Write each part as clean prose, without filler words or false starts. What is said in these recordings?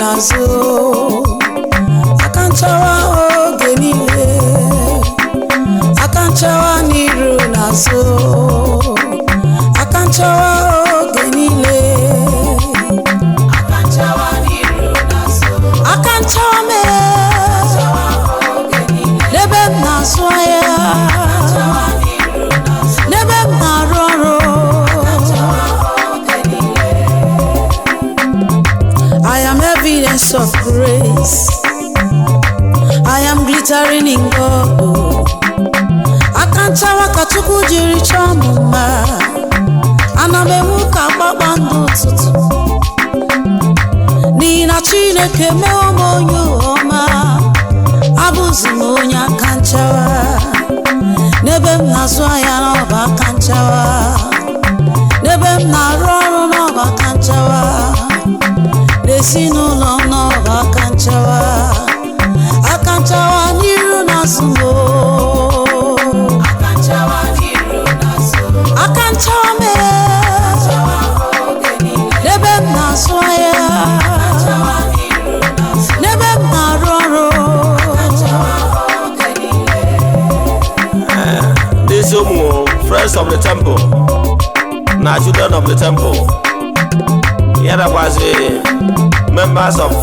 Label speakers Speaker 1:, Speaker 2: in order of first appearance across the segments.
Speaker 1: n'azụ, aka nchawa oge niile, aka nchawa n'iru n'azụ, aka nchawa oge niile, aka nchawa n'iru n'azụ, aka nchawa mee n'ebe m na-azụ ahịa, n'ebe m na-arụ ọrụ. I am evidence of grace. I am glittering in God. Aka nchawa ka Chukwu jiri chọọ m mma. Ana m enwu ka kpakpando ụtụtụ. N'ihi na Chineke mewo m onye ọma. Abụzi m onye aka nchawa. N'ebe m na-azụ ahịa n'ọba aka nchawa. N'ebe m na-arụ ọrụ n'ọba aka nchawa. N'ezinụlọ m n'ọba aka nchawa, aka nchawa n'iru n'azụ m oo. Aka nchawa mee n'ebe m na-azụ ahịa, n'ebe m na-arụ ọrụ.
Speaker 2: These ụmụ friends of the temple na children of the temple, ya nakwazi members of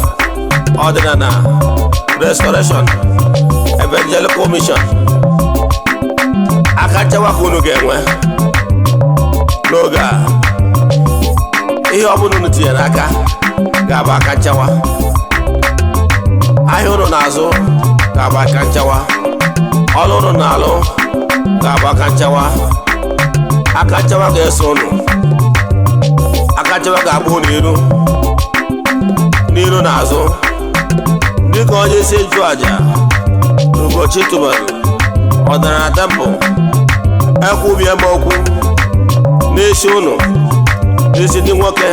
Speaker 2: Ọdịnala Restoration Evangelical Mission, aka nchawa ka unu ga-enwe n'oge a. Ihe ọbụla unu tinyere aka ga-abụ aka nchawa. Ahịa unu na-azụ ga-abụ aka nchawa. Ọrụ unu na-alụ ga-abụ aka nchawa. Aka nchawa ga-eso unu. Aka nchawa ga-agba unu iru n'iru na azụ. Dịka onye isi nchụaja Ugochi tubelu Ọdịnala Temple, ekwubie m okwu n'isi unu, n'isi ndị nwoke,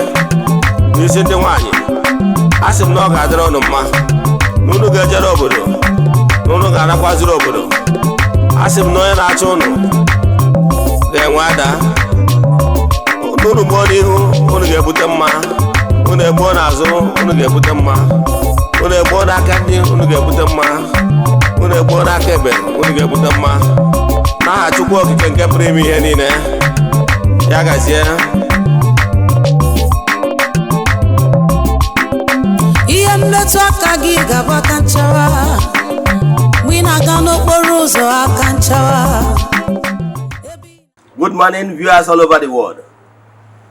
Speaker 2: n'isi ndị nwanyị. A sị m na ọ ga-adịrị unu mma, na unu ga-ejere obodo, na unu ga-anakwaziri obodo. A sị m na onye na-achọ unu ga-enwe ada. Unu gbuo n'ihu, unu ga-ebute mma. Unu egbuo n'azụ, unu ga-ebute mma. Unu egbuo n'aka ndị, unu ga-ebute mma. Unu egbuo n'aka ekpe, unu ga-ebute mma. N'aha Chukwu Okike nke pụrụ ime ihe niile, ya gazie.
Speaker 1: Ihe mmetụ aka gị ga-abụ aka nchawa mgbe ị na-aga n'okporo ụzọ, aka nchawa.
Speaker 2: Good morning, viewers all over the world.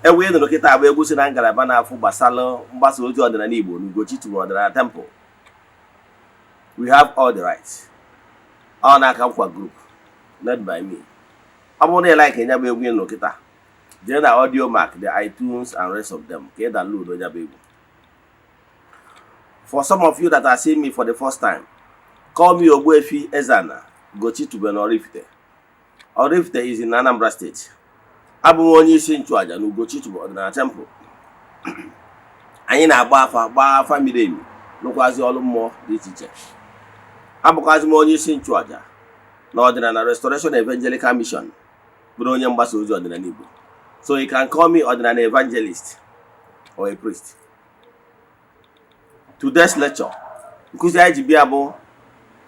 Speaker 2: Egwu ị nụrụ kịta bụ egwu si na ngalaba na-afụ gbasara mgbasa ozi ọdịnala Igbo na Ugochi tubelu Ọdịnala Temple. We have all the rights. Ọ na-aka nkwa group led by me. Ọ bụrụ na ị like nya bụ egwu ị nụrụ kịta, jee na Audiomack, the iTunes and rest of them ka ị download nya bụ egwu. For some of you that are seeing me for the first time, call me Ogbuefi Ezana Ugochi tubelu Oraifite. Oraifite is in Anambra State. Abụ m onye isi nchụaja na Ugochi tubelu Ọdịnala Temple. Anyị na-agba afa, gbaa afa miri emi, lụkwazi ọrụ mmụọ dị iche iche. Abụkwazi m onye isi nchụaja na Ọdịnala Restoration Evangelical Mission, bụrụ onye mgbasa ozi ọdịnala Igbo. So you can call me ọdịnala evangelist or a priest. Today's lecture, nkụzi anyị ji bịa, bụ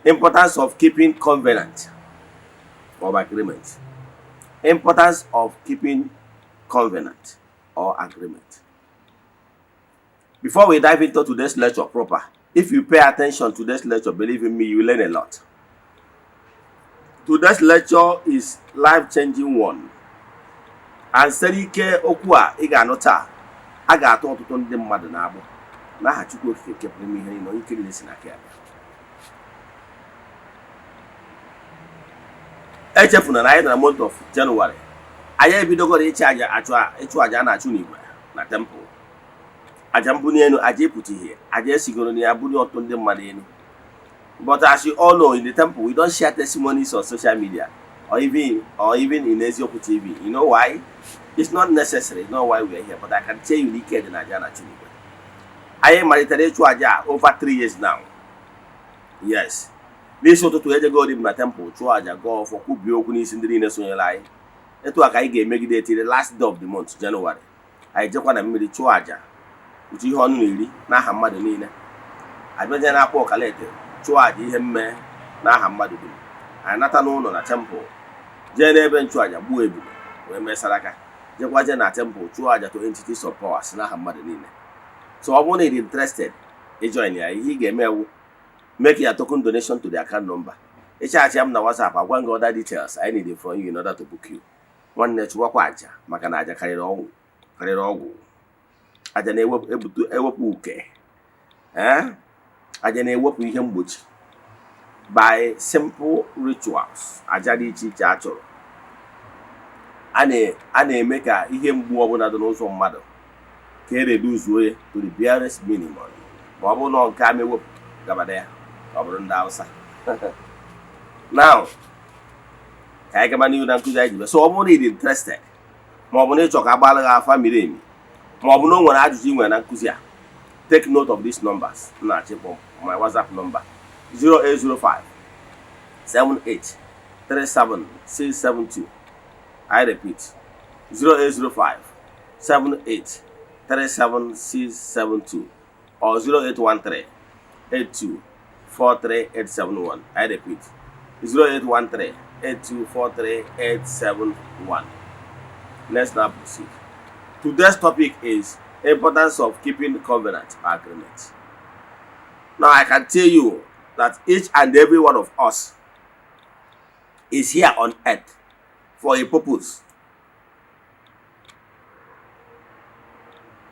Speaker 2: importance of keeping covenant or agreement. Importance of keeping covenant or agreement. Before we dive into today's lecture proper, if you pay attention to this lecture, believe in me, you will learn a lot. Today's lecture is life-changing one. And site ike okwu a ị ga-anụ taa, a ga-atụ ọtụtụ ndị mmadụ n'agbụ n'aha Chukwu Okike nke pụrụ ime ihe niile, onye ike niile si n'aka ya bịa. Echefuna na anyị nọ na month of January. Anyị ebidogoro ịchụ aja, ịchụ aja a na-achụ n'igwe na temple, aja mbunye elu, aja ịpụta ihe, aja esigoro na ya bunye ọtụtụ ndị mmadụ elu. But as you all know, in the temple we don't share testimonies on social media or even in Eziokwu TV. You know why? It's not necessary. It's not why we are here. But I can tell you na ike dị na aja na-achụ n'igwe. Anyị malitere ịchụ aja a over 3 years now. Yes, n'isi ụtụtụ ejego m na temple chụọ aja, gọọ ọfọ, kwubie okwu n'isi ndị niile sonyere anyị. Etu a ka anyị ga-emegide till last day of the month, January. Anyị jekwa na mmiri chụọ aja. Otu ihe ọnụ na-eri n'aha mmadụ niile, abịaje na-akpọ ọkalete, chụọ àjà ihe mme n'aha mmadụ dum. Anyị nata n'ụlọ na temple, jee n'ebe nchụàjà, gbuo ebule wee mee saraka, jekwa jee na temple chụọ àjà to entities of powers n'aha mmadụ niile. So ọ bụrụ na ị dị interested ịjoin ya, ihe ị ga-eme ewu make your token donation to the account number. Ịchat m na WhatsApp, agwa gị other details I need from you in order to book you. Nwanne, chụwakwa àjà, maka na àjà karịrị ọgwụ, karịrị ọgwụ. Àjà na-ewepụ ewepụ uke. Ee, àjà na-ewepụ ihe mgbochi by simple rituals. Àjà dị iche iche a chọrọ, a na-eme ka ihe mgbu ọbụla dị n'ụzọ mmadụ ka e reduzuo ya to the barest minimum. Ma ọ bụrụ na nke a mewepụ gabada ya, ọ bụrụ ndị Hausa. Now, ka anyị gaba n'ihu na nkụzi anyị ji bịa. So ọ bụrụ na ị dị interested, ma ọ bụ na ịchọ ka agbalị gị afa miri emi, ma ọ bụ na o nwere ajụjụ ị nwere na nkụzi a, take note of these numbers m na-achịkpọ. My WhatsApp number, 0805 78 37 672. I repeat, 0805 78 37672 or 0813 82 43871. I repeat, 0813 8243 871. Let's now proceed. Today's topic is importance of keeping covenant agreement. Now, I can tell you that each and every one of us is here on earth for a purpose.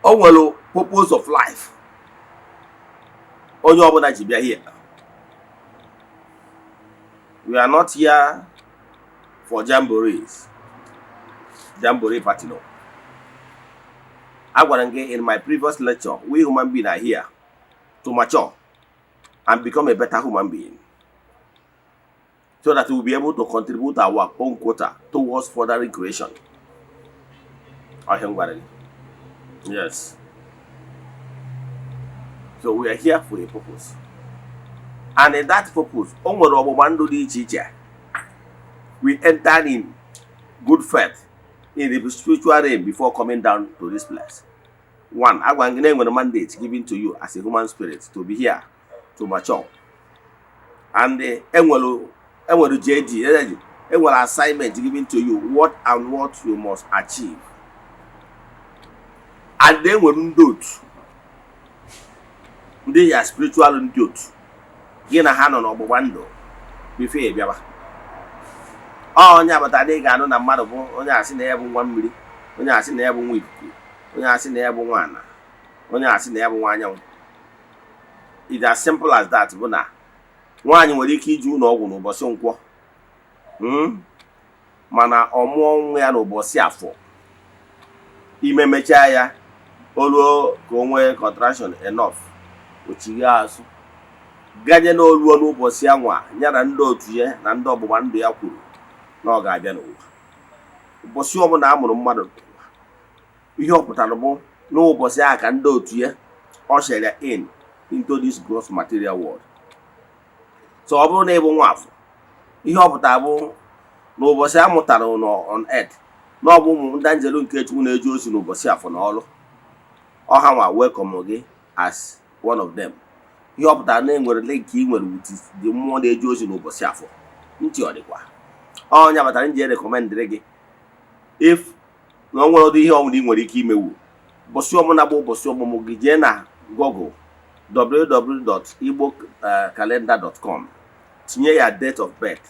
Speaker 2: O nwere purpose of life onye ọbụla ji bịa here. We are not here for jamborees, jamboree party, no. Agwara m gị in my previous lecture, we human being are here to mature and become a better human being so that we will be able to contribute our own quota towards furthering creation. Ọhịa m gwara gị. Yes, so we are here for a purpose, and in that purpose, o nwere ọgbụgba ndụ dị iche iche we entered in good faith in the spiritual realm before coming down to this place. One, agwa gị na enwere mandate given to you as a human spirit to be here to mature, and enwere JD, enwere assignment given to you, what and what you must achieve, and enwere ndị otu, ndị ya spiritual, ndị otu gị na ha nọ n'ọgbụgba ndụ before ị bịawa. Ọ onye agbata na ị ga-anụ na mmadụ bụ onye asị na ya bụ nwa mmiri, onye asị na ya bụ nwa ikuku, onye asị na ya bụ nwa ana, onye asị na ya bụ nwa anyanwụ. It's as simple as that. Bụ na nwaanyị nwere ike iji ụlọ ọgwụ n'ụbọchị nkwọ, Mana ọ mụọ nwa ya n'ụbọchị afọ, ime mechaa ya, o ruo ka o nwee contraction enough, o chigha azụ ganye na oluo n'ụbọchị anwa ya na ndị otu ya na ndị ọgbụgba ndụ ya kwuru na ọ ga-abịa n'ụwa. Ụbọchị ọbụla a mụrụ mmadụ n'ụwa, ihe ọ pụtara bụ n'ụbọchị ahụ ka ndị otu ya usher ya in into this gross material world. So ọ bụrụ na ịbụ nwa afọ, ihe ọ pụtara bụ n'ụbọchị a mụtara nọ on earth, na ọ bụ ụmụ ndị njelu nke Chukwu na-eje ozi n'ụbọchị afọ na ọrụ ọha nwa welcome gị as one of them. Ihe ọ pụtara na enwere link ị nwere with the mmụọ na-eje ozi n'ụbọchị afọ. Ntị ọ dịkwa ọnya batara nji recommendịrị gị, if na ọ nwere ụdị ihe ọbụla ị nwere ike imewu, ụbọchị ọbụla bụ ụbọchị ọmụmụ gị, jee na Google www.igbocalendar.com, tinye ya date of birth,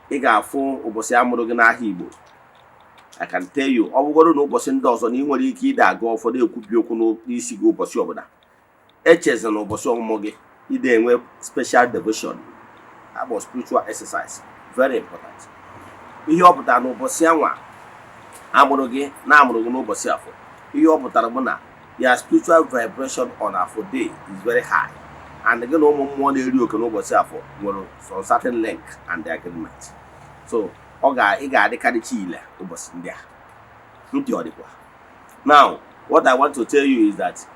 Speaker 2: ị ga-afụ ụbọchị amụrụ gị n'ahịa Igbo. I can tell you, ọ bụgoro na ụbọchị ndị ọzọ na ị nwere ike ide aga ụfọdụ ekwubi okwu n'isi gị, ụbọchị ọbụla echeza na ụbọchị ọmụmụ gị, ide enwe special devotion akpọ spiritual exercise, very important. Ihe ọ pụtara na ụbọchị anwa amụrụ gị na amụrụ gị n'ụbọchị afọ, ihe ọ pụtara bụ na ya spiritual vibration on afọ day is very high, and gị na ụmụ mmụọ na-eri oke n'ụbọchị afọ nwere some certain link and agreement. So ọ ga ị ga-adịkarịcha ile ụbọchị ndị a. Ntị ọ dịkwa? Now, what I want to tell you is that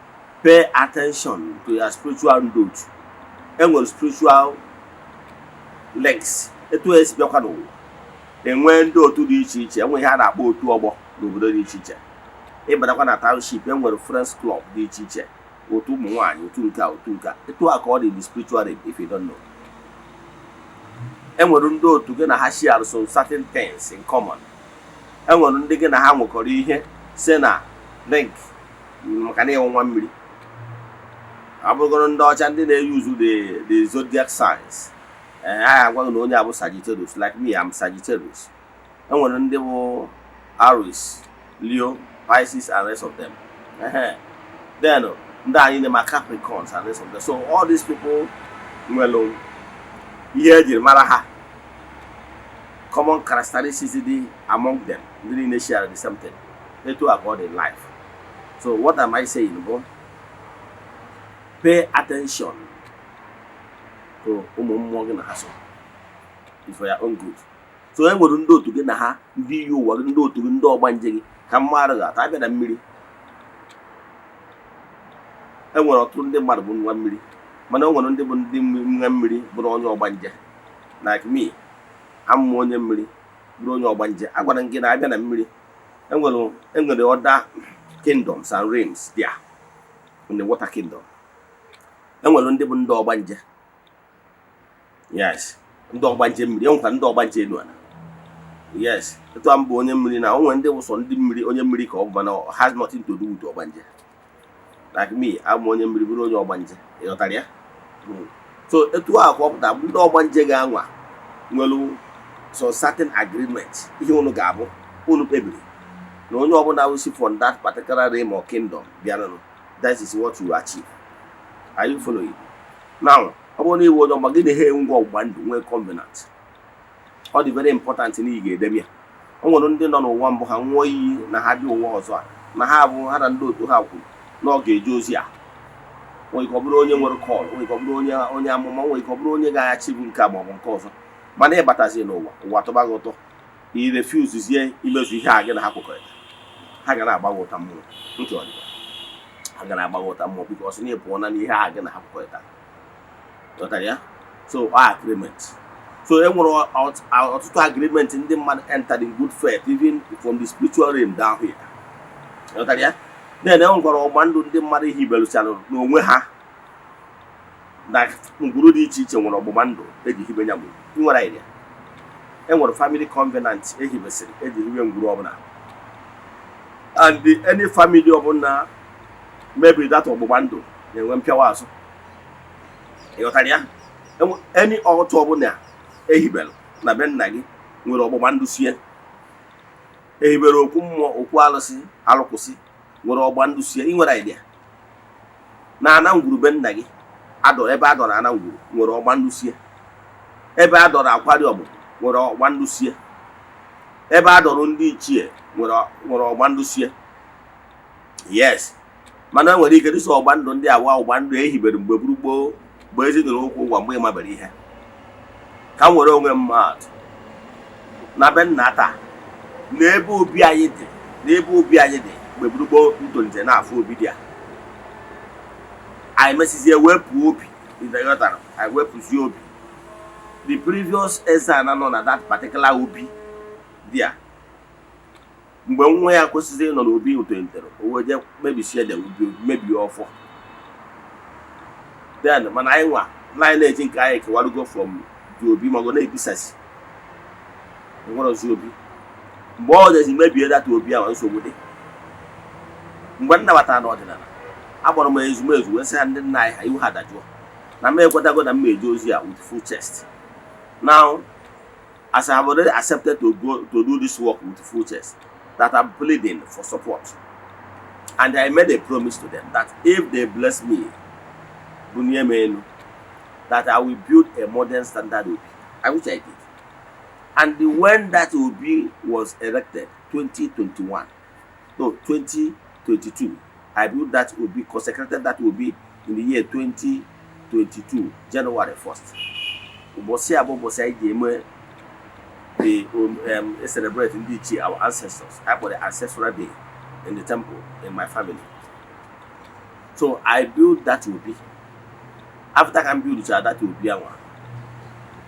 Speaker 2: pay attention to your spiritual note. Enwere spiritual links etu esi bịakwa n'ụwa, enwee ndị otu dị iche iche, enwe ihe a na-akpọ otu ọgbọ n'obodo dị iche iche. Ịbatakwa na township, enwere friends club dị iche iche. Otu ụmụ nwaanyị, otu nke a, otu nke a. Etu a ka ọ dị in the spiritual realm. If you don't know, enwere ndị otu gị na ha share some certain things in common. Enwere ndị gị na ha nwekọrọ ihe si na link maka na ịnwụ nwa mmiri. Ọ bụrụgoro ndị ọcha, ndị na-eyuzu the zodiac signs, ee, ha agwa gị na onye a bụ Sagittarius. Like me, I'm Sagittarius. Enwere ndị bụ Aries, Leo, Pisces and rest of them. Ehe. Then ndị anyị na-ema Capricorns and rest of them. So all these people nwere ihe ejiri mara ha, common characteristics dị among them. Ndị niile share the same thing. Etu a ka ọ dị in life. So what am I saying bụ, pay attention to ụmụ mmụọ gị na ha so. It's for your own good. So e nwere ndị otu gị na ha, ndị iyi ụwa gị, ndị otu gị, ndị ọgbanje gị. Ka mmadụ ga-ata abịa na mmiri, e nwere ọtụtụ ndị mmadụ bụ nwa mmiri, mana o nwere ndị bụ ndị nwa mmiri bụrụ onye ọgbanje. Like me, amụ onye mmiri bụrụ onye ọgbanje. Agwara m gị na abịa na mmiri, enwere other kingdoms and realms there in the water kingdom. Enwere ndị bụ ndị ọgbanje, yes, ndị ọgbanje mmiri. Enwekwa ndị ọgbanje elu ala. Yes, etu a m bụ onye mmiri na o nwere ndị bụ sọ ndị mmiri, onye mmiri ka ọ bụ, mana has nothing to do with ọgbanje. Like me, abụ m onye mmiri bụrụ onye ọgbanje. Ị ghọtara ya? So etu a ka ọ pụtara, ndị ọgbanje ga-anwa nwere some certain agreement, ihe unu ga-abụ unu kpebiri na onye ọbụla si from that particular realm or kingdom bịaranụ, that is what you achieve. Are you following now? Ọ bụrụ na iwu onye ọgba gị na ha ngwa ọgbụgba ndụ, nwee covenant, ọ dị very important na ị ga-edebe ya. O nwere ndị nọ n'ụwa mbụ, ha nwụọ iyi na ha bịa ụwa ọzọ a, na ha bụ ha na ndị otu ha kwuru na ọ ga-eje ozi a. Nwere ike ọ bụrụ onye nwere call, nwere ike ọ bụrụ onye amụma, nwere ike ọ bụrụ onye ga-achibu nke a maọbụ nke ọzọ. Mana ịbatazi n'ụwa, ụwa tọba gị ụtọ, i refusezie imezu ihe a gị na ha kwekọrịta, ha ga na-agba gị ụta mmụọ. Ntị ọ dịkwa, ha ga na-agba gị ụta mmụọ because na ị pụọ na n'ihe a gị na ha kwekọrịta. Ghọtara ya? So ọ agreement. So e nwere ọtụtụ agreement ndị mmadụ entered in good faith, even from the spiritual realm down here. Ghọtara ya? Then e nwekwara ọgba ndụ ndị mmadụ hibeluchara n'onwe ha na ngwuru dị iche iche. Nwere ọgbụgba ndụ eji hibe ya ngwuru. Ị nwere idea, e nwere family covenant ehibesịrị eji hibe ngwuru ọbụla, and any family ọbụla mebiri that ọgbụgba ndụ na-enwe mpịawa azụ. Ị ghọtara ya? Any altar ọbụla ehibere na be nna gị nwere ọgbụgba ndụ sie ehibere. Okwu mmụọ, okwu alụsị, alụkwụsị nwere ọgba ndụ sie. Ị nwere idea na ana ngwuru be nna gị adọrọ, ebe a dọrọ ana ngwuru nwere ọgba ndụ sie, ebe a dọrọ akwari ọmụmụ nwere ọgba ndụ sie, ebe a dọrọ ndị ichie nwere ọgba ndụ sie. Yes, mana enwere ike dịsọ ọgba ndụ ndị awa ọgba ndụ ehibere mgbe gburu gboo, mgbe ezinụlọ ụkwụ ụgwa, mgbe ịmabere ihe. Ka m were onwe m maatụ, na be nna taa, n'ebe obi anyị dị, n'ebe obi anyị dị mgbe gburu gboo, m tolitere na-afụ obi dị a. Anyị mesizie wepụ obi. Ịghọtara? Anyị wepụzie obi. The previous eze ana nọ na that particular obi dị a, mgbe nwa ya kwesịrị ịnọ n'obi tolitere, o wee jee mebisie the obi, mebie ọfọ. Then mana anyị nwa lineage nke anyị kewarugo from the obi, maọbụ na-ebisasi nwerozi obi. Mgbe ọ jezi mebie that obi ahụ, nsogbu dị. Mgbe m nabatara n'ọdịnala, agbara m ezumezu wee sị ha, ndị nna anyị ha, iwu ha dajụọ na m ekwetago na m eje ozi a with full chest. Now, as I have already accepted to go to do this work with full chest, that I'm pleading for support, and I made a promise to them that if they bless me, bunie m elu, that I will build a modern standard obi, I which I did. And when that obi was erected, 2021, no, 2022, I built that obi, consecrated that obi in the year 2022, January 1st. Ụbọchị a bụ ụbọchị anyị ji eme the celebrate ndị ichie, our ancestors. I kpọrọ ancestral day in the temple in my family. So I built that obi. After ka m build that obi anwa,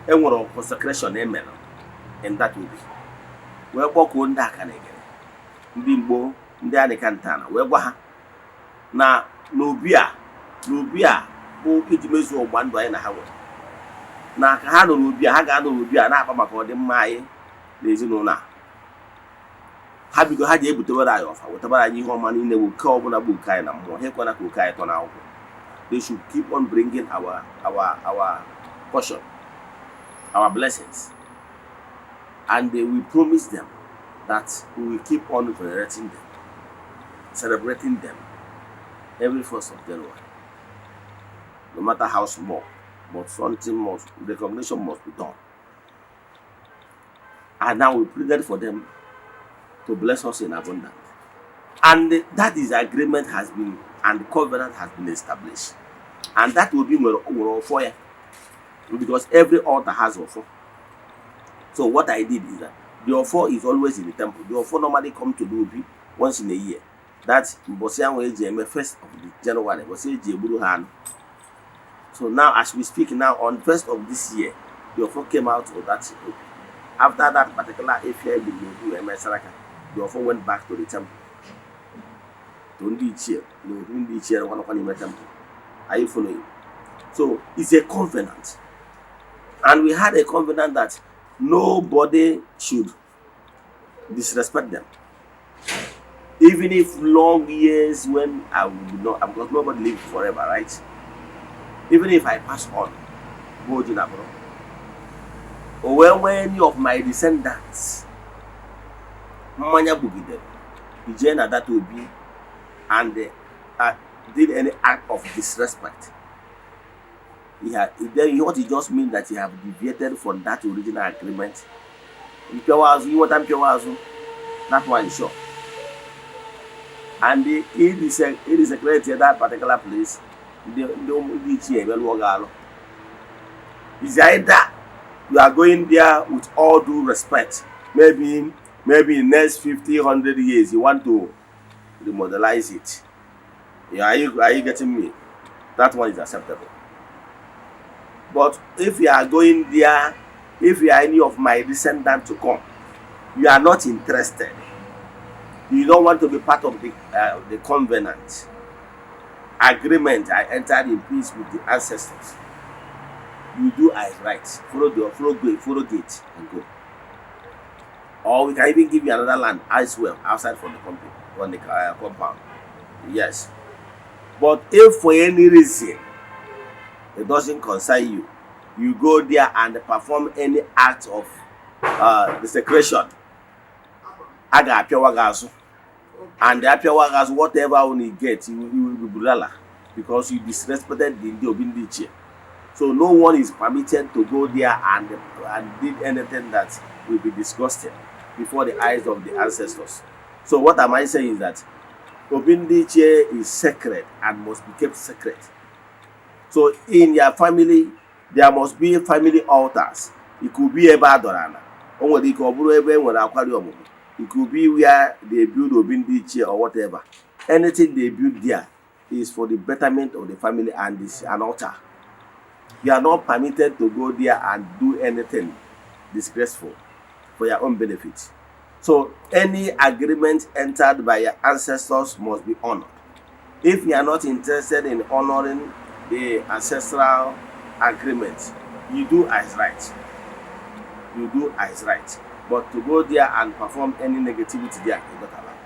Speaker 2: enwere consecration emere in that obi, wee kpọkuo ndị aka na egere, ndị mgbo, ndị anịka ntana, wee gwa ha na n'obi a N'obi a bụ iji mezuo ọgba ndụ anyị na ha nwere, na ka ha nọ n'obi a, ha ga-anọ n'obi a na-akpa maka ọdịmma anyị na ezinụlọ a. Ha bido, ha ji ebutewere anyị ọfa, wetabara anyị ihe ọma niile bụ oke ọbụla bụ oke anyị na mmụọ. Ha ekwena ka oke anyị tọ n'akwụkwọ. They should keep on bringing our portion, our blessings, and they will promise them that we will keep on venerating them, celebrating them every 1st of January, no matter how small, but something must, recognition must be done. And now we pleaded for them to bless us in abundance, and that is agreement has been and covenant has been established. And that will be nwere ọfọ ya, because every altar has ọfọ. So what I did is that the ọfọ is always in the temple. The ọfọ normally come to the obi once in a year, that mbọsị ahụ eji eme 1st of the January, mbọsị eji egburu ha anụ. So now, as we speak now, on 1st of this year, the ọfọ came out of that obi. After that particular efi egburu n'obi wee mee saraka, the ọfọ went back to the temple, to ndị ichie na obi ndị ichie nọkwa n'ime temple. Are you following? So it's a covenant, and we had a covenant that nobody should disrespect them, even if long years when I will not, because nobody live forever, right? Even if I pass on, go to Nabro, or when any of my descendants mmanya gbugidere ijee na that obi and did any act of disrespect, he had then what it just means that he have deviated from that original agreement. Mpịawa azụ, inweta mpịawa azụ, that one is sure. And he desecrate that particular place, ndị ụmụ ndị ichie emelụọ gị alụ. Is either you are going there with all due respect, maybe in next 50 100 years you want to remodelize it. Yeah, are you getting me? That one is acceptable. But if you are going there, if you are any of my descendants to come, you are not interested, you don't want to be part of the covenant agreement I entered in peace with the ancestors, you do as right, follow the follow gate, follow gate and go. Or we can even give you another land as well outside from the company, from the compound. Yes, but if for any reason it doesn't concern you, you go there and perform any act of desecration, a ga-apịawa gị azụ. And apịawa gị azụ, whatever you get, you will be bulala, because you disrespected the ndị obi ndị ichie. So no one is permitted to go there and did anything that will be disgusting before the eyes of the ancestors. So what am I saying is that obi ndị ichie is sacred and must be kept sacred. So in your family, there must be family altars. It could be ebe a dọrọ ala, o nwere ike ọ bụrụ ebe e nwere akwari ọmụmụ. It could be where they build obi ndị ichie or whatever. Anything they build there is for the betterment of the family and is an altar. You are not permitted to go there and do anything disgraceful for your own benefit. So any agreement entered by your ancestors must be honored. If you are not interested in honoring the ancestral agreement, you do as right. You do as right. But to go there and perform any negativity there is not allowed.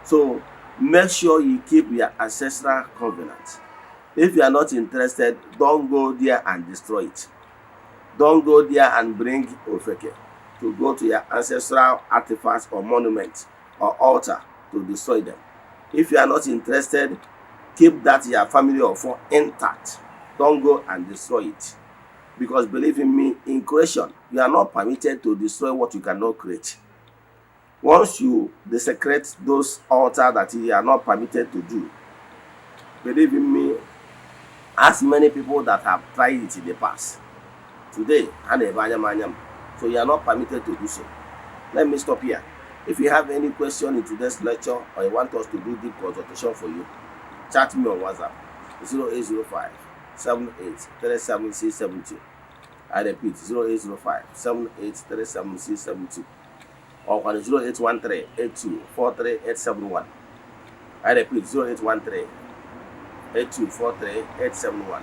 Speaker 2: So make sure you keep your ancestral covenant. If you are not interested, don't go there and destroy it. Don't go there and bring ofeke to go to your ancestral artifacts or monument or altar to destroy them. If you are not interested, keep that your family ọfọ intact. Don't go and destroy it. Because believe in me, in creation, you are not permitted to destroy what you cannot create. Once you desecrate those altar that you are not permitted to do, believe in me, as many people that have tried it in the past, today, ha na-ebe anya m anya m. So you are not permitted to do so. Let me stop here. If you have any question in today's lecture or you want us to do deep consultation for you, chat me on WhatsApp 0805 78 37672. I repeat, 0805 78 37672 or 0813 82 43871. I repeat, 0813 8243871.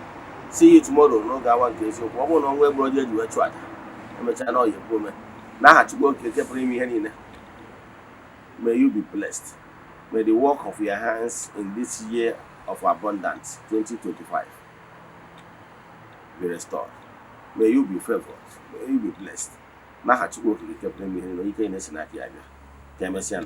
Speaker 2: See you tomorrow n'oge awa nke eziokwu. Ọ bụrụ na ọnwa egburu oji eji wee chụ aja, emechaa na ọya ekwu ome. N'aha Chukwu Okike pụrụ ime ihe niile, may you be blessed. May the work of your hands in this year of abundance 2025 be restored. May you be favored. May you be blessed. N'aha Chukwu Okike pụrụ ime ihe niile, ike na-esi n'aka ya bịa. Ka emesịa.